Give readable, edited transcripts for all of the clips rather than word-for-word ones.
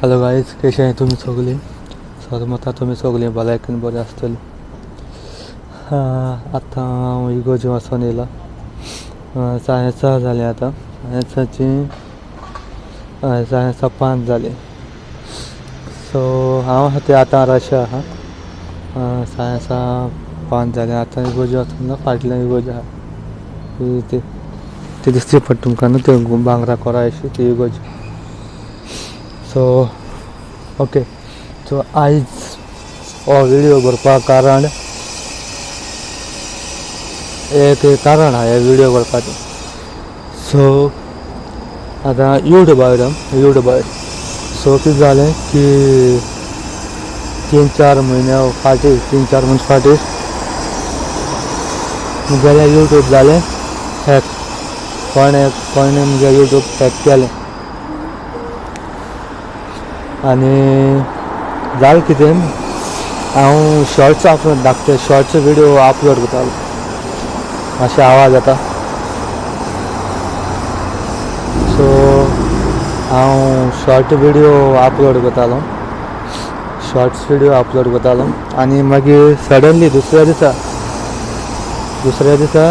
Hello guys, कशें आहाय तुमी सगळीं? सर तुमी सगळीं भलायकेन बरें आसतलीं. आतां हांव इगोर्जे वचोन येयला. 6:30 जालीं आतां. 5:30 जालीं. सो हांव ते आतां रशा आहा. 5:30 जालीं. आतां इगोर्जे वचून ना, फाटल्यान इगोर्ज आहा ती ती दिसची पडटा तुमकां न्हू, ते भांगरा कोरा अशी ती इगोर्ज. सो ओके, सो आयज हो व्हिडियो करपाक कारण एक कारण आहा हे व्हिडियो करपाचें. सो आतां युट्यूबार सो कितें जालें की 3-4 म्हयन्या फाटीं, 3-4 म्हयने फाटीं म्हगेलें युट्यूब जालें हॅक. कोणें म्हगेलें युट्यूब हॅक केलें आनी जालें कितें, हांव शॉर्ट्स अपलोड धाकटे शॉर्ट्स व्हिडियो अपलोड करतालो. मातशें आवाज येता. सो हांव शॉर्ट व्हिडियो अपलोड करतालो, शॉर्ट्स व्हिडियो अपलोड करतालो आनी मागीर सडनली दुसऱ्या दिसा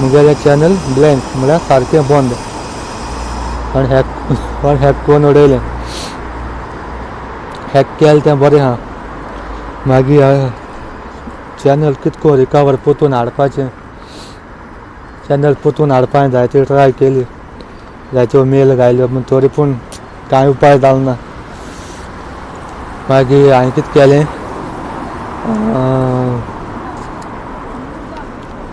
म्हगेलें चॅनल ब्लँक, म्हळ्यार सारकें बंद. कोण हॅक करून उडयलें. हॅक केलें तें बरें आहा. मागीर चॅनल कितको रिकवर परतून हाडपाचें, चॅनल परतून हाडपाक जायती ट्राय केली, जायत्यो मेल घायल्यो, पूण तरी पूण कांय उपाय जालो ना. मागीर हांवें कितें केलें,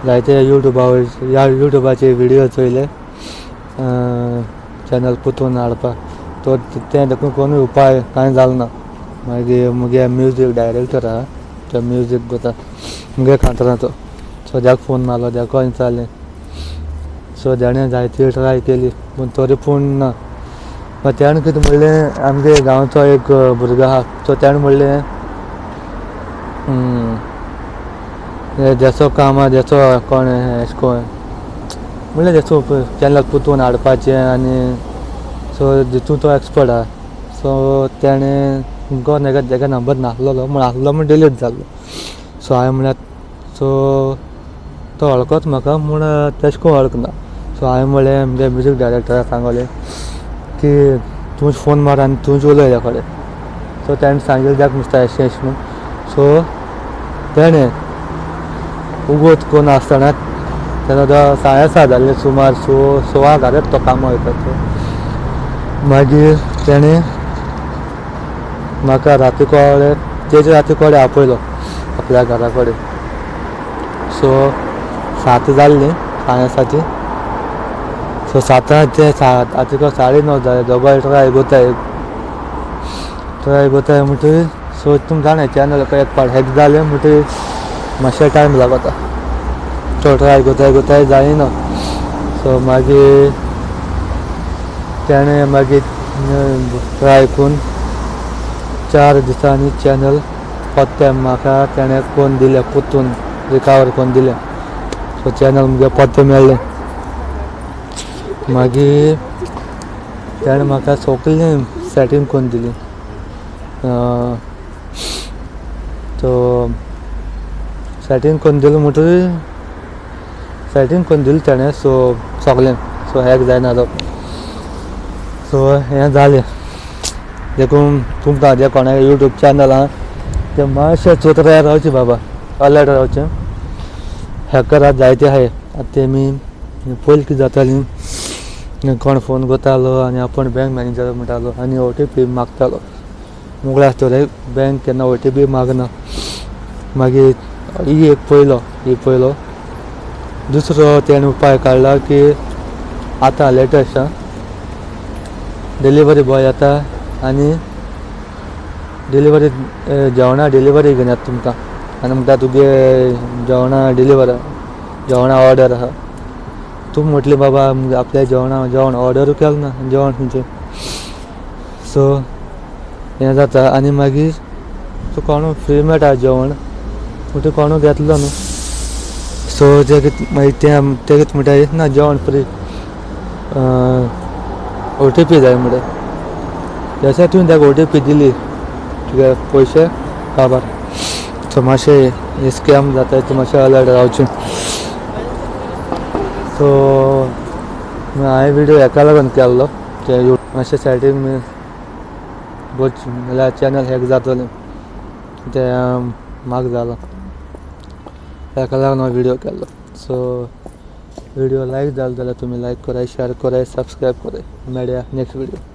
जायते युट्यूबाचे व्हिडियो चोयले चॅनल परतून हाडपाक. तो तें देखून कोणूय उपाय कांय जालो ना. मागीर म्हगे म्युजीक डायरेक्टर आहा, तो म्युजीक करता मुगे कांतराचो. सो तेका फोन मारलो, तेका विचारलें. सो तेणें जायती ट्राय केली पूण तरी पूण ना. मागीर तेणें कितें म्हणलें, आमगे गांवचो एक भुरगो आहा, सो तेणें म्हणलें जेचो काम आहा, जेचो कोण एशें कोन्न म्हणलें जेचो चॅनल परतून हाडपाचें आनी सो तितून तो एक्सपर्ट आहा. सो तेणें गोन तेका नंबर नासलेलो, म्हण आसलो म्हण डिलीट जाल्लो. सो हांवें म्हळ्यार, सो तो वळखत म्हाका म्हूण तेशें कोन्न वळखना. सो हांवें म्हणलें म्हगे म्युजीक डायरेक्टराक सांगलें की तूंच फोन मार आनी तूंच उलय तेका कडेन. सो तेणें सांगलें तेका मिस्ता एशें एशें म्हूण. सो तेणें उगोत करून आसतना तेन्ना तो 6:30 जाल्लें सुमार, 6:15 घालत तो कामाक वयता. सो मागीर तेणें म्हाका राती कडेन तेजे राती कडेन आपयलो आपल्या घरा कडेन. सो 7 जाल्लीं, 7:30. सो 7 ते आतां 9:30 जालें. दोगांय ट्राय कोताय म्हणटकीर सो तुमी जाणाय चॅनल एक पाट हॅक जालें म्हणटकीर मातशें टायम लागता. तो ट्राय कोताय जायना. सो मागीर तेणें मागीर ट्राय करून 4 दिसांनी चॅनल परतें म्हाका तेणें करून दिलें, परतून रिकवर करून दिलें. सो चॅनल मुगे परतें मेळ्ळें. मागीर तेणें म्हाका सगळें सेटींग करून दिली. सो सेटींग करून दिलें म्हणटकीर सेटींग करून दिलें तेणें. सो सगळें, सो हॅक जायना तो. सो हें जालें. देखून तुमकां जे कोणाक युट्यूब चॅनल आहा ते मातशें चोतराय रावचें बाबा, अलर्ट रावचें. हॅकर आतां जायते आहाय. आतां तेमी पयलीं कितें जातालीं, कोण फोन करतालो आनी आपूण बँक मॅनेजर म्हणटालो आनी OTP मागतालो. मुगळे आसतले बँक केन्ना OTP मागना. मागीर ही एक पयलो, ही पयलो. दुसरो तेणें उपाय काडला की आतां लेटस्ट डिलिव्हरी बॉय येता आनी डिलिव्हरी जेवणा डिलिव्हरी घेवन येता तुमकां आनी म्हणटा तुगे जेवणा डिलिव्हर, जेवणा ऑर्डर आहा. तूं म्हटलें बाबा आपल्या जेवण ऑर्डरूय केलें ना, जेवण खंयचें. सो हें जाता आनी मागीर तूं कोणू फ्री मेळटा जेवण म्हणटकीर कोणू घेतलो न्हू. सो ते कितें मागीर ते कितें म्हणटा, ना जेवण फ्री, OTP जाय म्हणटा. जशें तुवें ताका ओटीपी दिली तुगे पयशे काबार. सो मातशें स्कॅम जाता, तूं मातशें अलर्ट रावचें. सो हांवें व्हिडियो हेका लागून केल्लो, ते मातशें सायडीक म्हणल्यार चॅनल हॅक जातलें, तें म्हाका जालां, ताका लागून हांव व्हिडियो केल्लो. सो व्हिडियो लायक जालो जाल्यार तुमी लायक कराय, शेअर कराय, सबस्क्रायब कराय. मेळया नेक्स्ट व्हिडियो.